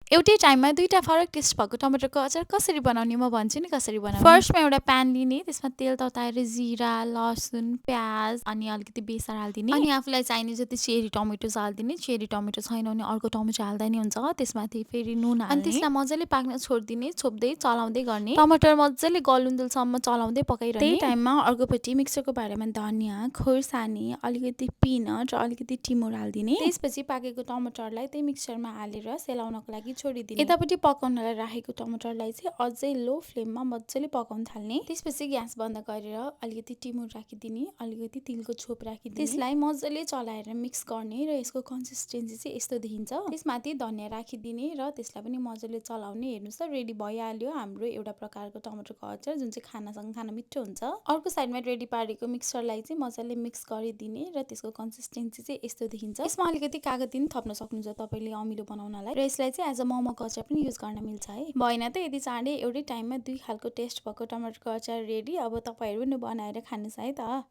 एउटै टाइममा दुईटा फरक टेस्ट भएको टमाटरको अचार कसरी बनाउने म भन्छु नि कसरी बनाउने। फर्स्टमा एउटा प्यान लिने, त्यसमा तेल तताएर जिरा, लसुन, प्याज अनि अलिकति बेसार हालिदिने अनि आफूलाई चाहिने जति चेरी टमेटोज हालिदिने। चेरी टमेटो छैन भने अर्को टमेटो हाल्दा नि हुन्छ। त्यसमाथि फेरि नुन हाल्ने अनि त्यसलाई मजाले पाक्न छोडिदिने, छोप्दै चलाउँदै गर्ने। टमाटर मजाले गलुन्जेलसम्म चलाउँदै पकाइरहने। त्यही टाइममा अर्कोपट्टि मिक्सरको भाँडामा धनियाँ, खोर्सानी, अलिकति पिनट र अलिकति टिमुर हालिदिने। त्यसपछि पाकेको टमाटरलाई त्यही मिक्सरमा हालेर सेलाउनको लागि छोडिदिने। यतापट्टि पकाउनलाई राखेको टमाटरलाई चाहिँ अझै लो फ्लेममा मजाले पकाउन थाल्ने। त्यसपछि ग्यास बन्द गरेर अलिकति टिमुर राखिदिने, अलिकति तिलको छोप राखिदिने। त्यसलाई मजाले चलाएर मिक्स गर्ने र यसको कन्सिस्टेन्सी चाहिँ यस्तो देखिन्छ। त्यसमाथि धनियाँ राखिदिने र त्यसलाई पनि मजाले चलाउने। हेर्नुहोस् त रेडी भइहाल्यो हाम्रो एउटा प्रकारको टमाटरको अचार जुन चाहिँ खानासँग खान मिठो हुन्छ। अर्को साइडमा रेडी पारेको मिक्सरलाई चाहिँ मजाले मिक्स गरिदिने र त्यसको कन्सिस्टेन्सी चाहिँ यस्तो देखिन्छ। यसमा अलिकति कागती पनि थप्न सक्नुहुन्छ तपाईँले अमिलो बनाउनलाई र यसलाई चाहिँ एज अ मोमोको अचार पनि युज गर्न मिल्छ है। भएन त यदि चाँडै एउटै टाइममा दुई खालको टेस्ट भएको टमाटरको अचार रेडी। अब तपाईँहरू पनि बनाएर खानुहोस् है त।